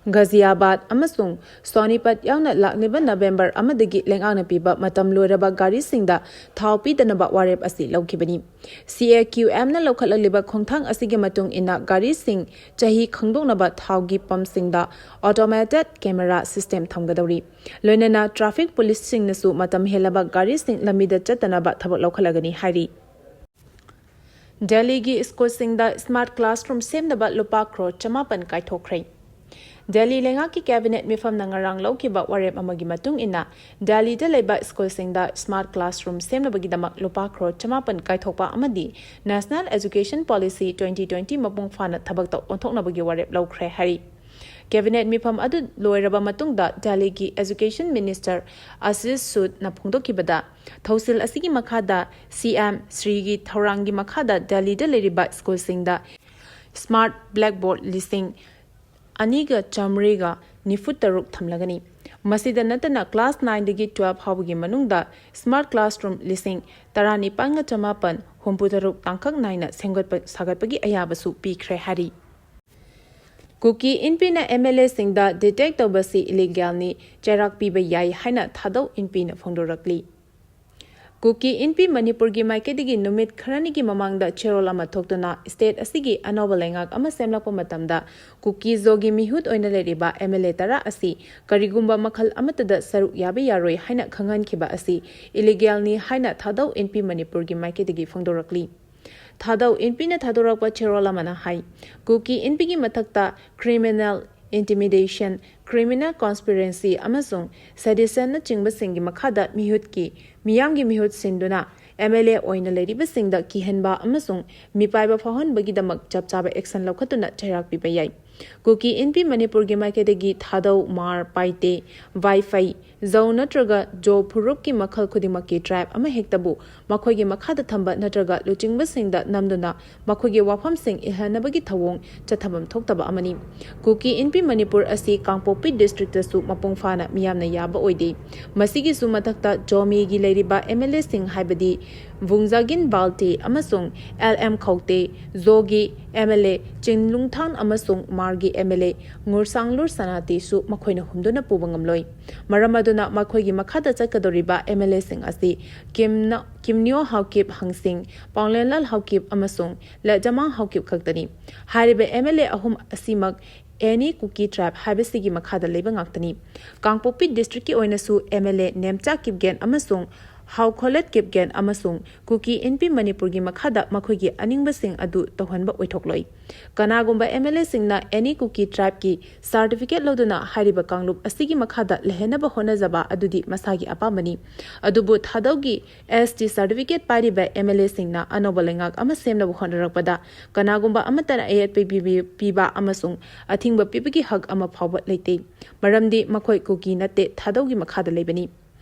ꯒꯥꯖꯤꯌꯥꯕꯥꯗ ꯑꯃꯁꯨꯡ ꯁꯣꯅꯤꯄꯠ ꯌꯥꯎꯅ ꯂꯥꯛꯂꯤꯕ ꯅꯕꯦꯝꯕꯔ ꯑꯃꯗꯒꯤ ꯂꯩꯉꯥꯛꯅ ꯄꯤꯕ ꯃꯇꯝ ꯂꯣꯏꯔꯕ ꯒꯥꯔꯤꯁꯤꯡꯗ ꯊꯥꯎ ꯄꯤꯗꯅꯕ ꯋꯥꯔꯦꯞ ꯑꯁꯤ ꯂꯧꯈꯤꯕꯅꯤ꯫ CAQM ꯅ ꯂꯧꯈꯠꯂꯛꯂꯤꯕ ꯈꯣꯡꯊꯥꯡ ꯑꯁꯤꯒꯤ ꯃꯇꯨꯡ ꯏꯟꯅ ꯒꯥꯔꯤꯁꯤꯡ ꯆꯍꯤ ꯈꯪꯗꯣꯛꯅꯕ ꯊꯥꯎꯒꯤ ꯄꯝꯁꯤꯡꯗ automated camera system ꯊꯝꯒꯗꯧꯔꯤ꯫ ꯂꯣꯏꯅꯅ ꯇ꯭ꯔꯥꯐꯤꯛ ꯄꯨꯂꯤꯁꯁꯤꯡꯅꯁꯨ ꯃꯇꯝ ꯍꯦꯜꯂꯕ ꯒꯥꯔꯤꯁꯤꯡ ꯂꯝꯕꯤꯗ ꯆꯠꯇꯅꯕ ꯊꯕꯛ ꯂꯧꯈꯠꯂꯒꯅꯤ ꯍꯥꯏꯔꯤ꯫ ꯗꯦꯜꯂꯤꯒꯤ ꯁ꯭ꯀꯨꯜꯁꯤꯡꯗ smart classroom ꯁꯦꯝꯅꯕ ꯂꯨꯄꯥ ꯀ꯭ꯔꯣꯔ ꯆꯃꯥꯄꯟ ꯀꯥꯏꯊꯣꯛꯈ꯭ꯔꯦ꯫ ꯗꯦꯜꯂꯤ ꯂꯩꯉꯥꯛꯀꯤ ꯀꯦꯕꯤꯅꯦꯠ ꯃꯤꯐꯝꯅ ꯉꯔꯥꯡ ꯂꯧꯈꯤꯕ ꯋꯥꯔꯦꯞ ꯑꯃꯒꯤ ꯃꯇꯨꯡ ꯏꯟꯅ, ꯗꯦꯜꯂꯤꯗ ꯂꯩꯕ ꯁ꯭ꯀꯨꯜꯁꯤꯡꯗ smart classroom ꯁꯦꯝꯅꯕꯒꯤꯗꯃꯛ ꯂꯨꯄꯥ ꯀ꯭ꯔꯣꯔ ꯆꯃꯥꯄꯟ ꯀꯥꯏꯊꯣꯛꯄ ꯑꯃꯗꯤ National Education Policy twenty twenty ꯃꯄꯨꯡ ꯐꯥꯅ ꯊꯕꯛꯇ ꯑꯣꯟꯊꯣꯛꯅꯕꯒꯤ ꯋꯥꯔꯦꯞ ꯂꯧꯈ꯭ꯔꯦ ꯍꯥꯏꯔꯤ꯫ ꯀꯦꯕꯤꯅꯦꯠ ꯃꯤꯐꯝ ꯑꯗꯨ ꯂꯣꯏꯔꯕ ꯃꯇꯨꯡꯗ ꯗꯦꯜꯂꯤꯒꯤ Education Minister ꯑꯁꯤꯁ ꯁꯨꯗꯅ ꯐꯣꯡꯗꯣꯛꯈꯤꯕꯗ, ꯊꯧꯁꯤꯜ ꯑꯁꯤꯒꯤ ꯃꯈꯥꯗ CM ꯁ꯭ꯔꯤꯒꯤ ꯊꯧꯔꯥꯡꯒꯤ ꯃꯈꯥꯗ ꯗꯦꯜꯂꯤꯗ ꯂꯩꯔꯤꯕ ꯁ꯭ꯀꯨꯜꯁꯤꯡꯗ smart blackboard ꯂꯤꯁꯤꯡ ꯑꯅꯤꯒ ꯆꯥꯃꯔꯤꯒ ꯅꯤꯐꯨ ꯇꯔꯨꯛ ꯊꯝꯂꯒꯅꯤ꯫ ꯃꯁꯤꯗ ꯅꯠꯇꯅ class nine ꯗꯒꯤ twelve ꯐꯥꯎꯕꯒꯤ ꯃꯅꯨꯡꯗ smart classroom ꯂꯤꯁꯤꯡ ꯇꯔꯥꯅꯤꯄꯥꯟꯒ ꯆꯃꯥꯄꯟ ꯍꯨꯝꯐꯨ ꯇꯔꯨꯛ ꯇꯥꯡꯀꯛ ꯅꯥꯏꯅ ꯁꯦꯝꯒꯠꯄ ꯁꯥꯒꯠꯄꯒꯤ ꯑꯌꯥꯕꯁꯨ ꯄꯤꯈ꯭ꯔꯦ ꯍꯥꯏꯔꯤ꯫ ꯀꯨꯀꯤ ꯏꯟꯄꯤꯅ MLA ꯁꯤꯡꯗ detect ꯇꯧꯕꯁꯤ illegal ꯅꯤ, ꯆꯩꯔꯥꯛ ꯄꯤꯕ ꯌꯥꯏ ꯍꯥꯏꯅ ꯊꯥꯗꯧ ꯏꯟꯄꯤꯅ ꯐꯣꯡꯗꯣꯔꯛꯂꯤ꯫ ꯀꯨꯀꯤ ꯏꯟꯄꯤ ꯃꯅꯤꯄꯨꯔꯒꯤ ꯃꯥꯏꯀꯩꯗꯒꯤ ꯅꯨꯃꯤꯠ ꯈꯔꯅꯤꯒꯤ ꯃꯃꯥꯡꯗ ꯆꯦꯔꯣꯜ ꯑꯃ ꯊꯣꯛꯇꯨꯅ state ꯑꯁꯤꯒꯤ ꯑꯅꯧꯕ ꯂꯩꯉꯥꯛ ꯑꯃ ꯁꯦꯝꯂꯛꯄ ꯃꯇꯝꯗ ꯀꯨꯀꯤ ꯖꯣꯒꯤ ꯃꯤꯍꯨꯠ ꯑꯣꯏꯅ ꯂꯩꯔꯤꯕ MLA ꯇꯔꯥ ꯑꯁꯤ ꯀꯔꯤꯒꯨꯝꯕ ꯃꯈꯜ ꯑꯃꯠꯇꯗ ꯁꯔꯨꯛ ꯌꯥꯕ ꯌꯥꯔꯣꯏ ꯍꯥꯏꯅ ꯈꯪꯍꯟꯈꯤꯕ ꯑꯁꯤ illegalꯅꯤ ꯍꯥꯏꯅ ꯊꯥꯗꯧ ꯏꯟꯄꯤ ꯃꯅꯤꯄꯨꯔꯒꯤ ꯃꯥꯏꯀꯩꯗꯒꯤ ꯐꯣꯡꯗꯣꯔꯛꯂꯤ꯫ ꯊꯥꯗꯧ ꯏꯟꯄꯤꯅ ꯊꯥꯗꯣꯔꯛꯄ ꯆꯦꯔꯣꯜ ꯑꯃꯅ ꯍꯥꯏ, ꯀꯨꯀꯤ ꯏꯟꯄꯤꯒꯤ ꯃꯊꯛꯇ criminal intimidation, criminal conspiracy ꯑꯃꯁꯨꯡ seditionꯅꯆꯤꯡꯕꯁꯤꯡꯒꯤ ꯃꯈꯥꯗ ꯃꯤꯍꯨꯠꯀꯤ, ꯃꯤꯌꯥꯝꯒꯤ ꯃꯤꯍꯨꯠ ꯁꯤꯟꯗꯨꯅ MLA ꯑꯣꯏꯅ ꯂꯩꯔꯤꯕꯁꯤꯡꯗ ꯀꯤꯍꯟꯕ ꯑꯃꯁꯨꯡ ꯃꯤꯄꯥꯏꯕ ꯐꯥꯎꯍꯟꯕꯒꯤꯗꯃꯛ ꯆꯞ ꯆꯥꯕ action ꯂꯧꯈꯠꯇꯨꯅ ꯆꯩꯔꯥꯛ ꯄꯤꯕ ꯌꯥꯏ꯫ ꯀꯨꯀꯤ ꯏꯟꯄꯤ ꯃꯅꯤꯄꯨꯔꯒꯤ ꯃꯥꯏꯀꯩꯗꯒꯤ ꯊꯥꯗꯧ, ꯃꯥꯔ, ꯄꯥꯏꯇꯦ, ꯋꯥꯏꯐꯩ, ꯖꯧ ꯅꯠꯇ꯭ꯔꯒ ꯖꯣ ꯐꯨꯔꯨꯞꯀꯤ ꯃꯈꯜ ꯈꯨꯗꯤꯡꯃꯛꯀꯤ tribe ꯑꯃꯍꯦꯛꯇꯕꯨ ꯃꯈꯣꯏꯒꯤ ꯃꯈꯥꯗ ꯊꯝꯕ ꯅꯠꯇ꯭ꯔꯒ ꯂꯨꯆꯤꯡꯕꯁꯤꯡꯗ ꯅꯝꯗꯨꯅ ꯃꯈꯣꯏꯒꯤ ꯋꯥꯐꯝꯁꯤꯡ ꯏꯜꯍꯟꯅꯕꯒꯤ ꯊꯧꯑꯣꯡ ꯆꯠꯊꯐꯝ ꯊꯣꯛꯇꯕ ꯑꯃꯅꯤ꯫ ꯀꯨꯀꯤ ꯏꯟꯄꯤ ꯃꯅꯤꯄꯨꯔ ꯑꯁꯤ ꯀꯥꯡꯄꯣꯛꯄꯤ districtꯇꯁꯨ ꯃꯄꯨꯡ ꯐꯥꯅ ꯃꯤꯌꯥꯝꯅ ꯌꯥꯕ ꯑꯣꯏꯗꯦ꯫ ꯃꯁꯤꯒꯤꯁꯨ ꯃꯊꯛꯇ ꯖꯣꯃꯤꯒꯤ ꯂꯩꯔꯤꯕ MLAꯁꯤꯡ ꯍꯥꯏꯕꯗꯤ ꯚꯨꯡꯖꯥꯒꯤꯟ ꯕꯥꯜꯇꯦ ꯑꯃꯁꯨꯡ LM ꯈꯧꯇꯦ, ꯖꯣꯒꯤ MLA ꯆꯤꯟꯂꯨꯡꯊꯥꯟ ꯑꯃꯁꯨꯡ ꯃꯥꯔꯒꯤ MLA ꯉꯨꯔꯁꯥꯡꯂꯨꯔ ꯁꯅꯥꯇꯦꯁꯨ ꯃꯈꯣꯏꯅ ꯍꯨꯝꯗꯨꯅ ꯄꯨꯕ ꯉꯝꯂꯣꯏ꯫ ꯃꯔꯝ ꯑꯗꯨꯅ ꯃꯈꯣꯏꯒꯤ ꯃꯈꯥꯗ ꯆꯠꯀꯗꯧꯔꯤꯕ MLAꯁꯤꯡ ꯑꯁꯤ ꯀꯤꯝꯅ-, ꯀꯤꯝꯅꯤꯌꯣ ꯍꯥꯎꯀꯤꯞ ꯍꯪꯁꯤꯡ, ꯄꯥꯎꯂꯦꯟꯂꯥꯜ ꯍꯥꯎꯀꯤꯞ ꯑꯃꯁꯨꯡ ꯂꯦꯖꯃꯥꯡ ꯍꯥꯎꯀꯤꯞ ꯈꯛꯇꯅꯤ꯫ ꯍꯥꯏꯔꯤꯕ MLA ꯑꯍꯨꯝ ꯑꯁꯤꯃꯛ any Kuki tribe ꯍꯥꯏꯕꯁꯤꯒꯤ ꯃꯈꯥꯗ ꯂꯩꯕ ꯉꯥꯛꯇꯅꯤ꯫ ꯀꯥꯡꯄꯣꯛꯄꯤ districtꯀꯤ ꯑꯣꯏꯅꯁꯨ MLA ꯅꯦꯝꯆꯥ ꯀꯤꯞꯒꯦꯟ ꯑꯃꯁꯨꯡ ꯍꯥꯎꯈꯣꯂꯦꯠ ꯀꯤꯞꯒꯦꯟ ꯑꯃꯁꯨꯡ ꯀꯨꯀꯤ ꯏꯟꯄꯤ ꯃꯅꯤꯄꯨꯔꯒꯤ ꯃꯈꯥꯗ ꯃꯈꯣꯏꯒꯤ ꯑꯅꯤꯡꯕꯁꯤꯡ ꯑꯗꯨ ꯇꯧꯍꯟꯕ ꯑꯣꯏꯊꯣꯛꯂꯣꯏ꯫ ꯀꯅꯥꯒꯨꯝꯕ MLAꯁꯤꯡꯅ any Kuki tribeꯀꯤ certificate ꯂꯧꯗꯨꯅ ꯍꯥꯏꯔꯤꯕ ꯀꯥꯡꯂꯨꯞ ꯑꯁꯤꯒꯤ ꯃꯈꯥꯗ ꯂꯩꯍꯟꯅꯕ ꯍꯣꯠꯅꯖꯕ ꯑꯗꯨꯗꯤ ꯃꯁꯥꯒꯤ ꯑꯄꯥꯝꯕꯅꯤ꯫ ꯑꯗꯨꯕꯨ ꯊꯥꯗꯧꯒꯤ ST certificate ꯄꯥꯏꯔꯤꯕ MLAꯁꯤꯡꯅ ꯑꯅꯧꯕ ꯂꯩꯉꯥꯛ ꯑꯃ ꯁꯦꯝꯅꯕ ꯍꯣꯠꯅꯔꯛꯄꯗ ꯀꯅꯥꯒꯨꯝꯕ ꯑꯃꯠꯇꯅ ꯑꯌꯦꯠꯄ ꯄꯤꯕꯤ-, ꯄꯤꯕ ꯑꯃꯁꯨꯡ ꯑꯊꯤꯡꯕ ꯄꯤꯕꯒꯤ ꯍꯛ ꯑꯃ ꯐꯥꯎꯕ ꯂꯩꯇꯦ, ꯃꯔꯝꯗꯤ ꯃꯈꯣꯏ ꯀꯨꯀꯤ ꯅꯠꯇꯦ, ꯊꯥꯗꯧꯒꯤ ꯃꯈꯥꯗ ꯂꯩꯕꯅꯤ꯫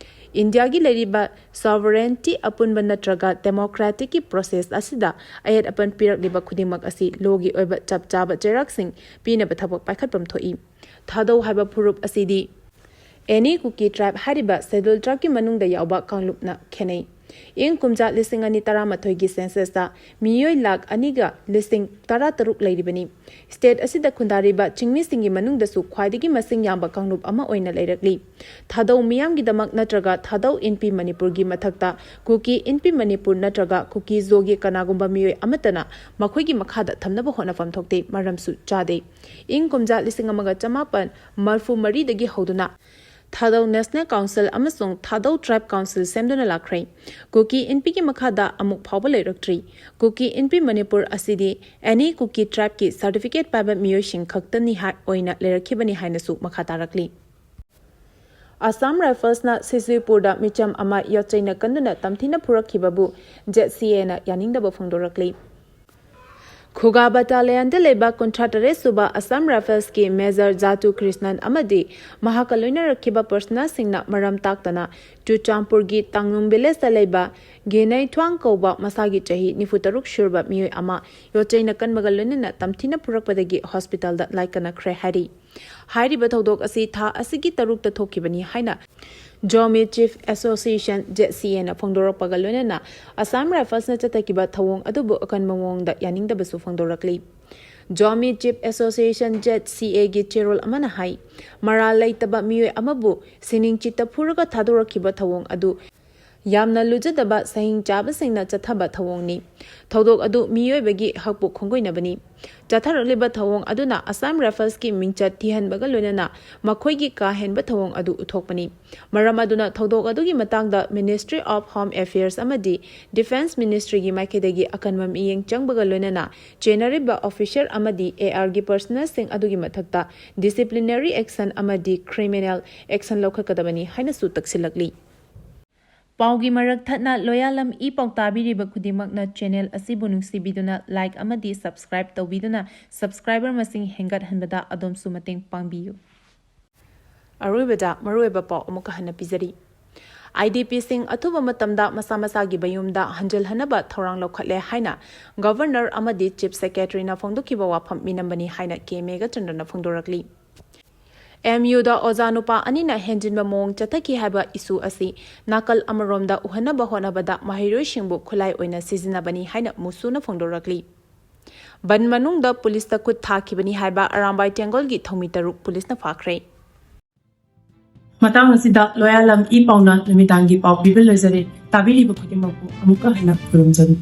ꯏꯟꯗꯤꯌꯥꯒꯤ ꯂꯩꯔꯤꯕ sovereignty ꯑꯄꯨꯟꯕ ꯅꯠꯇ꯭ꯔꯒ democraticꯀꯤ process ꯑꯁꯤꯗ ꯑꯌꯦꯠ ꯑꯄꯟ ꯄꯤꯔꯛꯂꯤꯕ ꯈꯨꯗꯤꯡꯃꯛ ꯑꯁꯤ lawꯒꯤ ꯑꯣꯏꯕ ꯆꯞ ꯆꯥꯕ ꯆꯩꯔꯥꯛꯁꯤꯡ ꯄꯤꯅꯕ ꯊꯕꯛ ꯄꯥꯏꯈꯠꯐꯝ ꯊꯣꯛꯏ꯫ ꯊꯥꯗꯧ ꯍꯥꯏꯕ ꯐꯨꯔꯨꯞ ꯑꯁꯤꯗꯤ any Kuki tribe ꯍꯥꯏꯔꯤꯕ schedule tribeꯀꯤ ꯃꯅꯨꯡꯗ ꯌꯥꯎꯕ ꯀꯥꯡꯂꯨꯞꯅ ꯈꯦꯠꯅꯩ꯫ ꯏꯪ ꯀꯨꯝꯖꯥ ꯂꯤꯁꯤꯡ ꯑꯅꯤ ꯇꯔꯥꯃꯥꯊꯣꯏꯒꯤ ꯁꯦꯟꯁꯁꯇ ꯃꯤꯑꯣꯏ ꯂꯥꯈ ꯑꯅꯤꯒ ꯂꯤꯁꯤꯡ ꯇꯔꯥꯇꯔꯨꯛ ꯂꯩꯔꯤꯕꯅꯤ꯫ ꯁ꯭ꯇꯦꯠ ꯑꯁꯤꯗ ꯈꯨꯟꯗꯥꯔꯤꯕ ꯆꯤꯡꯃꯤꯁꯤꯡꯒꯤ ꯃꯅꯨꯡꯗꯁꯨ ꯈ꯭ꯋꯥꯏꯗꯒꯤ ꯃꯁꯤꯡ ꯌꯥꯝꯕ ꯀꯥꯡꯂꯨꯞ ꯑꯃ ꯑꯣꯏꯅ ꯂꯩꯔꯛꯂꯤ꯫ ꯊꯥꯗꯧ ꯃꯤꯌꯥꯝꯒꯤꯗꯃꯛ ꯅꯠꯇ꯭ꯔꯒ ꯊꯥꯗꯧ ꯏꯟꯄꯤ ꯃꯅꯤꯄꯨꯔꯒꯤ ꯃꯊꯛꯇ ꯀꯨꯀꯤ ꯏꯟꯄꯤ ꯃꯅꯤꯄꯨꯔ ꯅꯠꯇ꯭ꯔꯒ ꯀꯨꯀꯤ ꯖꯣꯒꯤ ꯀꯅꯥꯒꯨꯝꯕ ꯃꯤꯑꯣꯏ ꯑꯃꯠꯇꯅ ꯃꯈꯣꯏꯒꯤ ꯃꯈꯥꯗ ꯊꯝꯅꯕ ꯍꯣꯠꯅꯐꯝ ꯊꯣꯛꯇꯦ, ꯃꯔꯝꯁꯨ ꯆꯥꯗꯦ꯫ ꯏꯪ ꯀꯨꯝꯖꯥ ꯂꯤꯁꯤꯡ ꯑꯃꯒ ꯆꯃꯥꯄꯟ ꯃꯔꯤꯐꯨ ꯃꯔꯤꯗꯒꯤ ꯍꯧꯗꯨꯅ ꯊꯥꯗꯧ ꯅꯦꯁꯅꯦꯜ ꯀꯥꯎꯟꯁꯤꯜ ꯑꯃꯁꯨꯡ ꯊꯥꯗꯧ ꯇ꯭ꯔꯥꯏꯕ ꯀꯥꯎꯟꯁꯤꯜ ꯁꯦꯝꯗꯨꯅ ꯂꯥꯛꯈ꯭ꯔꯦ꯫ ꯀꯨꯀꯤ ꯏꯟꯄꯤꯒꯤ ꯃꯈꯥꯗ ꯑꯃꯨꯛ ꯐꯥꯎꯕ ꯂꯩꯔꯛꯇ꯭ꯔꯤ꯫ ꯀꯨꯀꯤ ꯏꯟꯄꯤ ꯃꯅꯤꯄꯨꯔ ꯑꯁꯤꯗꯤ ꯑꯦꯅꯤ ꯀꯨꯀꯤ ꯇ꯭ꯔꯥꯏꯕꯀꯤ ꯁꯥꯔꯇꯤꯐꯤꯀꯦꯠ ꯄꯥꯏꯕ ꯃꯤꯑꯣꯏꯁꯤꯡ ꯈꯛꯇꯅꯤ ꯍꯥꯏ ꯑꯣꯏꯅ ꯂꯩꯔꯛꯈꯤꯕꯅꯤ ꯍꯥꯏꯅꯁꯨ ꯃꯈꯥ ꯇꯥꯔꯛꯂꯤ꯫ ꯑꯁꯥꯝ ꯔꯥꯏꯐꯜꯁꯅ ꯁꯤꯁꯨꯏꯄꯨꯔꯗ ꯃꯤꯆꯝ ꯑꯃ ꯌꯣꯠꯆꯩꯅ ꯀꯟꯗꯨꯅ ꯇꯝꯊꯤꯅ ꯐꯨꯔꯛꯈꯤꯕꯕꯨ ꯖꯦꯠ ꯁꯤ ꯑꯦꯅ ꯌꯥꯅꯤꯡꯗꯕ ꯐꯣꯡꯗꯣꯔꯛꯂꯤ꯫ ꯈꯨꯒꯥ ꯕꯇꯥꯂꯤꯌꯟꯗ ꯂꯩꯕ ꯀꯨꯟꯊ꯭ꯔꯥ ꯇꯔꯦꯠ ꯁꯨꯕ ꯑꯁꯥꯝ ꯔꯥꯏꯐꯜꯁꯀꯤ ꯃꯦꯖꯔ ꯖꯥꯇꯨ ꯀ꯭ꯔꯤꯁꯅꯟ ꯑꯃꯗꯤ ꯃꯍꯥꯛꯀ ꯂꯣꯏꯅꯔꯛꯈꯤꯕ ꯄꯔꯁꯅꯥꯁꯤꯡꯅ ꯃꯔꯝ ꯇꯥꯛꯇꯅ ꯆꯨꯔꯆꯥꯟꯄꯨꯔꯒꯤ ꯇꯥꯡꯅꯨꯡ ꯚꯤꯂꯦꯖꯇ ꯂꯩꯕ ꯒꯦꯅꯩ ꯊ꯭ꯋꯥꯡ ꯀꯧꯕ ꯃꯁꯥꯒꯤ ꯆꯍꯤ ꯅꯤꯐꯨ ꯇꯔꯨꯛ ꯁꯨꯔꯕ ꯃꯤꯑꯣꯏ ꯑꯃ ꯌꯣꯠꯆꯩꯅ ꯀꯟꯕꯒ ꯂꯣꯏꯅꯅ ꯇꯝꯊꯤꯅ ꯐꯨꯔꯛꯄꯗꯒꯤ ꯍꯣꯁꯄꯤꯇꯥꯜꯗ ꯂꯥꯏꯀꯠꯅꯈ꯭ꯔꯦ ꯍꯥꯏꯔꯤ꯫ ꯍꯥꯏꯔꯤꯕ ꯊꯧꯗꯣꯛ ꯑꯁꯤ ꯊꯥ ꯑꯁꯤꯒꯤ ꯇꯔꯨꯛꯇ ꯊꯣꯛꯈꯤꯕꯅꯤ ꯍꯥꯏꯅ ꯖꯣꯃꯤ ꯆꯤꯐ ꯑꯦꯁꯣꯁꯤꯌꯦꯁꯟ ꯖꯦꯠ ꯁꯤ ꯑꯦꯅ ꯐꯣꯡꯗꯣꯔꯛꯄꯒ ꯂꯣꯏꯅꯅ ꯑꯁꯥꯝ ꯔꯥꯏꯐꯜꯁꯅ ꯆꯠꯊꯈꯤꯕ ꯊꯧꯑꯣꯡ ꯑꯗꯨꯕꯨ ꯑꯀꯟꯕ ꯃꯑꯣꯡꯗ ꯌꯥꯅꯤꯡꯗꯕꯁꯨ ꯐꯣꯡꯗꯣꯔꯛꯂꯤ꯫ ꯖꯣꯃꯤ ꯆꯤꯐ ꯑꯦꯁꯣꯁꯤꯌꯦꯁꯟ ꯖꯦꯠ ꯁꯤ ꯑꯦꯒꯤ ꯆꯦꯔꯣꯜ ꯑꯃꯅ ꯍꯥꯏ, ꯃꯔꯥꯜ ꯂꯩꯇꯕ ꯃꯤꯑꯣꯏ ꯑꯃꯕꯨ ꯁꯤꯅꯤꯡ ꯆꯤꯠꯇ ꯐꯨꯔꯒ ꯊꯥꯗꯣꯔꯛꯈꯤꯕ ꯊꯧꯑꯣꯡ ꯑꯗꯨ ꯌꯥꯝꯅ ꯂꯨꯖꯗꯕ ꯁꯍꯤꯡ ꯆꯥꯕꯁꯤꯡꯅ ꯆꯠꯊꯕ ꯊꯧꯑꯣꯡꯅꯤ꯫ ꯊꯧꯗꯣꯛ ꯑꯗꯨ ꯃꯤꯑꯣꯏꯕꯒꯤ ꯍꯛꯄꯨ ꯈꯣꯡꯒꯣꯏꯅꯕꯅꯤ꯫ ꯆꯠꯊꯔꯛꯂꯤꯕ ꯊꯧꯑꯣꯡ ꯑꯗꯨꯅ ꯑꯁꯥꯝ ꯔꯥꯏꯐꯜꯁꯀꯤ ꯃꯤꯡꯆꯠ ꯊꯤꯍꯟꯕꯒ ꯂꯣꯏꯅꯅ ꯃꯈꯣꯏꯒꯤ ꯀꯥ ꯍꯦꯟꯕ ꯊꯧꯑꯣꯡ ꯑꯗꯨ ꯎꯠꯊꯣꯛꯄꯅꯤ꯫ ꯃꯔꯝ ꯑꯗꯨꯅ ꯊꯧꯗꯣꯛ ꯑꯗꯨꯒꯤ ꯃꯇꯥꯡꯗ ꯃꯤꯅꯤꯁꯇ꯭ꯔꯤ ꯑꯣꯐ ꯍꯣꯝ ꯑꯦꯐꯤꯌꯔꯁ ꯑꯃꯗꯤ ꯗꯤꯐꯦꯟꯁ ꯃꯤꯅꯤꯁꯇ꯭ꯔꯤꯒꯤ ꯃꯥꯏꯀꯩꯗꯒꯤ ꯑꯀꯟꯕ ꯃꯤꯠꯌꯦꯡ ꯆꯪꯕꯒ ꯂꯣꯏꯅꯅ ꯆꯦꯟꯅꯔꯤꯕ ꯑꯣꯐꯤꯁꯔ ꯑꯃꯗꯤ ꯑꯦ ꯑꯥꯔꯒꯤ ꯄꯔꯁꯅꯦꯜꯁꯤꯡ ꯑꯗꯨꯒꯤ ꯃꯊꯛꯇ ꯗꯤꯁꯤꯄ꯭ꯂꯤꯅꯔꯤ ꯑꯦꯛꯁꯟ ꯑꯃꯗꯤ ꯀ꯭ꯔꯤꯃꯤꯅꯦꯜ ꯑꯦꯛꯁꯟ ꯂꯧꯈꯠꯀꯗꯕꯅꯤ ꯍꯥꯏꯅꯁꯨ ꯇꯛꯁꯤꯜꯂꯛꯂꯤ꯫ ꯄꯥꯎꯒꯤ ꯃꯔꯛ ꯊꯠꯅ ꯂꯣꯌꯥꯂꯝ ꯏ ꯄꯥꯎ ꯇꯥꯕꯤꯔꯤꯕ ꯈꯨꯗꯤꯡꯃꯛꯅ ꯆꯦꯅꯦꯜ ꯑꯁꯤꯕꯨ ꯅꯨꯡꯁꯤꯕꯤꯗꯨꯅ ꯂꯥꯏꯛ ꯑꯃꯗꯤ ꯁꯕꯁꯀ꯭ꯔꯥꯏꯕ ꯇꯧꯕꯤꯗꯨꯅ ꯁꯕꯁꯀ꯭ꯔꯥꯏꯕꯔ ꯃꯁꯤꯡ ꯍꯦꯟꯒꯠꯍꯟꯕꯗ ꯑꯗꯣꯝꯁꯨ ꯃꯇꯦꯡ ꯄꯥꯡꯕꯤꯌꯨ꯫ ꯑꯔꯣꯏꯕꯗ ꯃꯔꯨꯑꯣꯏꯕ ꯄꯥꯎ ꯑꯃꯨꯛꯀ ꯍꯟꯅ ꯄꯤꯖꯔꯤ꯫ ꯑꯥꯏ ꯗꯤ ꯄꯤꯁꯤꯡ ꯑꯊꯨꯕ ꯃꯇꯝꯗ ꯃꯁꯥ ꯃꯁꯥꯒꯤ ꯃꯌꯨꯝꯗ ꯍꯟꯖꯤꯜꯍꯟꯅꯕ ꯊꯧꯔꯥꯡ ꯂꯧꯈꯠꯂꯦ ꯍꯥꯏꯅ ꯒꯚꯔꯅꯔ ꯑꯃꯗꯤ ꯆꯤꯐ ꯁꯦꯀ꯭ꯔꯦꯇꯔꯤꯅ ꯐꯣꯡꯗꯣꯛꯈꯤꯕ ꯋꯥꯐꯝ ꯃꯤꯅꯝꯕꯅꯤ ꯍꯥꯏꯅ ꯀꯦ ꯃꯦꯘꯆꯟꯗ꯭ꯔꯅ ꯐꯣꯡꯗꯣꯔꯛꯂꯤ꯫ ꯑꯦꯝ ꯌꯨꯗ ꯑꯣꯖꯥ ꯅꯨꯄꯥ ꯑꯅꯤꯅ ꯍꯦꯟꯖꯤꯟꯕ ꯃꯑꯣꯡ ꯆꯠꯊꯈꯤ ꯍꯥꯏꯕ ꯏꯁꯨ ꯑꯁꯤ ꯅꯥꯀꯜ ꯑꯃꯔꯣꯝꯗ ꯎꯍꯟꯅꯕ ꯍꯣꯠꯅꯕꯗ ꯃꯍꯩꯔꯣꯏꯁꯤꯡꯕꯨ ꯈꯨꯠꯂꯥꯏ ꯑꯣꯏꯅ ꯁꯤꯖꯤꯟꯅꯕꯅꯤ ꯍꯥꯏꯅ ꯃꯨꯁꯨꯅ ꯐꯣꯡꯗꯣꯔꯛꯂꯤ꯫ ꯕꯟ ꯃꯅꯨꯡꯗ ꯄꯨꯂꯤꯁꯇ ꯈꯨꯠ ꯊꯥꯈꯤꯕꯅꯤ ꯍꯥꯏꯕ ꯑꯔꯥꯝꯕꯥꯏ ꯇꯦꯡꯒꯣꯜꯒꯤ ꯊꯧꯃꯤ ꯇꯔꯨꯛ ꯄꯨꯂꯤꯁꯅ ꯐꯥꯈ꯭ꯔꯦ꯫ ꯃꯇꯥꯡ ꯑꯁꯤꯗ ꯂꯣꯌꯥꯂꯝ ꯏ ꯄꯥꯎꯅ ꯅꯨꯃꯤꯗꯥꯡꯒꯤ ꯄꯥꯎ ꯄꯤꯕ ꯂꯣꯏꯖꯔꯦ꯫ ꯇꯥꯕꯤꯔꯤꯕ ꯈꯨꯗꯤꯡꯃꯛꯄꯨ ꯑꯃꯨꯛꯀ ꯍꯟꯅ ꯈꯨꯔꯨꯝꯖꯔꯤ꯫